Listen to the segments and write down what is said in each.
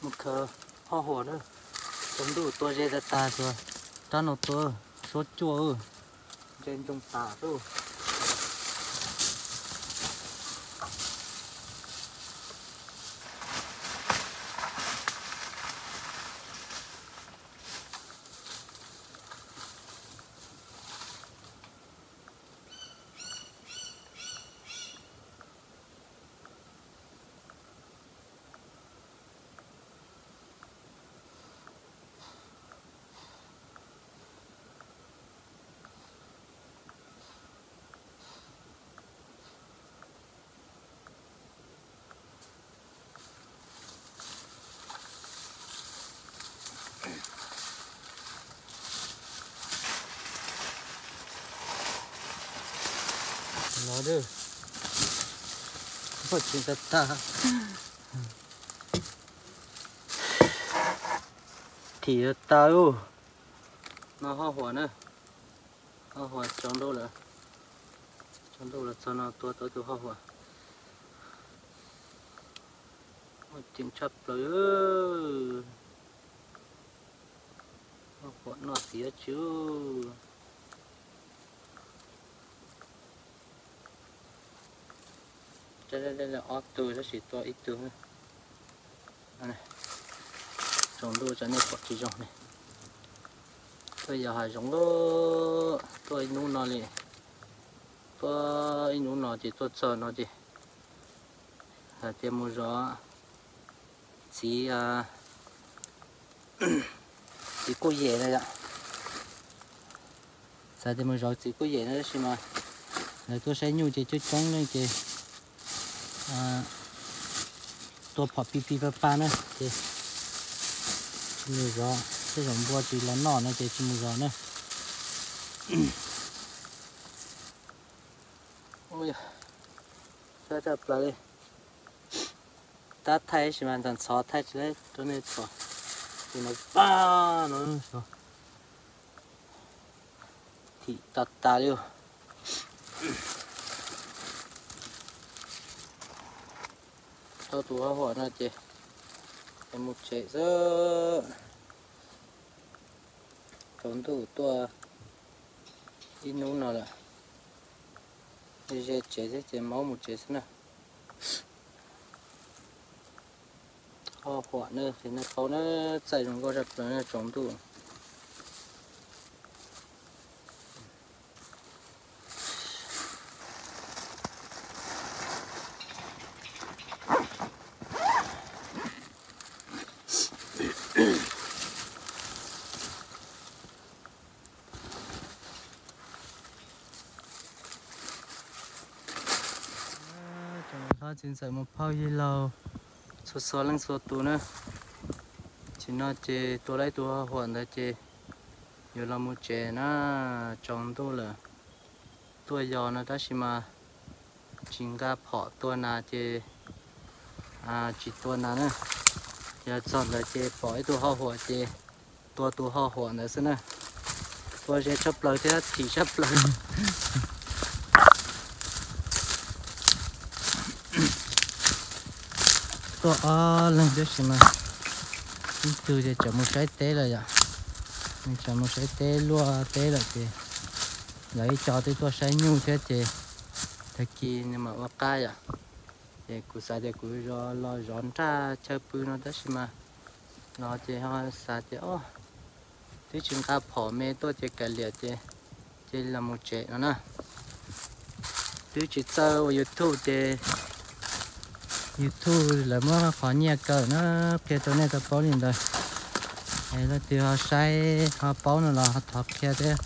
Mus khaws hoj huam na, tsaus ntuj tua ze tag tag xwb, rab no tua suab cuaj, ze ntsoog tas xwb. Los dwb, poj tsis tag tag, thim tag ub. No hoj huam na, hoj huam tsaus ntuj lawm, tsaus ntuj los txog no tua tau tus hoj huam, ceev tshaj plaws. Hoj huam noj tiav tsi, ob tug tab sis tua ib tug. Tsaus ntuj tsam nej pom tsis zoo ne. Tuaj yos hav zoov, tuaj ib hnub no li, tuaj ib hnub no ces tuaj txog no ces hais tias mus zov txiv, txiv kuj yem na yom. Xav tias mus zov txiv kuj yem na tab sis mas lawv tuaj saib nyuj ces coob coob ne ces tuaj phom pib pib pab pab na ces tsis mus zov, tej zaum npua tsis los noj no ces tsis mus zov na. Txhawj tshaj plaws li. Tab thaij sis mas ntxhov thaij tsis tau rau nej txhom. Ces no pab no, thim tas tas li. Tau tus hoj huam no ces mus tsev xwb. Tsaus ntuj tuaj ib hnub no lawm, ze tsev xwb ces maub mus tsev xwb na. Hoj huam na, qhia nej paub na, txaij zoo nkauj tshaj plaws na tsaus ntuj. Tsoom hlob txiv ntxawm mus phauj yig laug txhua txhua leej txhua tus na. Tam sim no ces tua tau ib tug hoj huam ntawd ces yuav los mus tsev na, tsaus ntuj lawm. Tuaj yos no tab sis mas tsis nqa phom tua nas ces tsis tua nas na. Yog txog ntawd ces pom ib tug hoj huam ces tua tus hoj huam ntawd xwb na. Tua ze tshaj plaws thiab thim tshaj plaws. Tuaj ob leeg tab sis mas ib tug ces tseem mus saib teb lawm yom. Nws tseem mus saib teb luaj teb lawm ces lawv ib co twb tuaj saib nyuj thiab ces tag kis nws mam ua qab yom. Ces kuv xav tias kuv los zov nraj chaw pw no tab sis mas los ces ho xav tias o, twb tsis nqa phom me tuaj ces kav liam ces cia li los mus tsev no na. Twb tsis txawj ua YouTube ces YouTube lawv muab qhov nyiaj kaw na, qhia rau nej tau paub li ntawd. Es leej twg ho saib ho paub no los ho thov qhia thiab,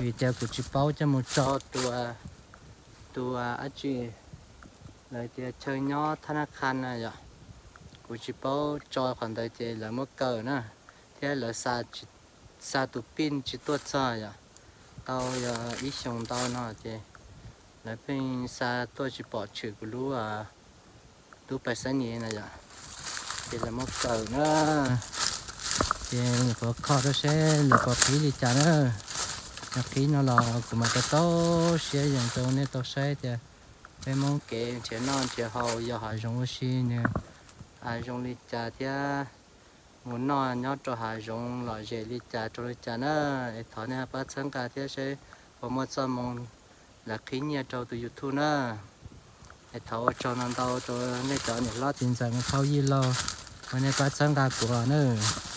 vim tias kuv tsis paub coj mus tso tus, tus dab tsi lawv tias chaw nyob thab nab qha na yom. Kuv tsis paub tso qhov ntawd ces lawv muab kaw na, thiab lawv xa tus pij tsis tuaj txog yom. Tau yog ib xyoos ntau no ces lawv pheej xa tuaj tsis pom tshwm kuv lub, lub pais xab nis na yom. Ces lawv muab kaw na, ces nyuam qhuav kho rau seb lawv puas qhib li cas na. Yog qhib no los kuv mam tau tau siab yees rau nej tau saib tias peb Hmoob kev nrhiav noj nrhiav haus yos hav zoov ua si nws zoo li cas thiab. mus noj nyob rau hav zoov lom zem li cas rau li cas na. Es thov nej pab txhawb nqa thiab seb puas muaj txoj moo lawv qhib nyiaj rau tus YouTube na. Es thov ua tsaug ntau ntau rau nej cov niam hlob txiv ntxawm Phauj Yij Lauj uas nej pab txhawb nqa kuv nawb.